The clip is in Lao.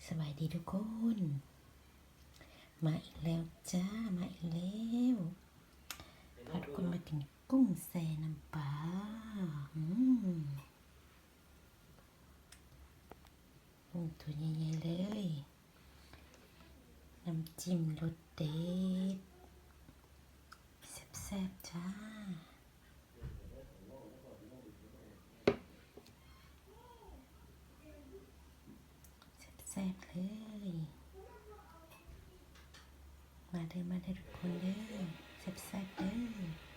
ສະບາຍດີທຸກຄົນ ມາອີກແລ້ວຈ້າ ມາອີກແລ້ວ ພາທຸກຄົນມາກິນກຸ້ງແຊ່ນ້ຳປາ. ອືມ ກຸ້ງຕົວໃຫຍ່ໆເລີຍ ນ້ຳຈິ້ມລົດເດັດ ແຊບໆຈ້າ. ແຊບໆເລີຍ ມາເດີ ມາເດີທຸກຄົນເດີ ແຊບໆເດີ.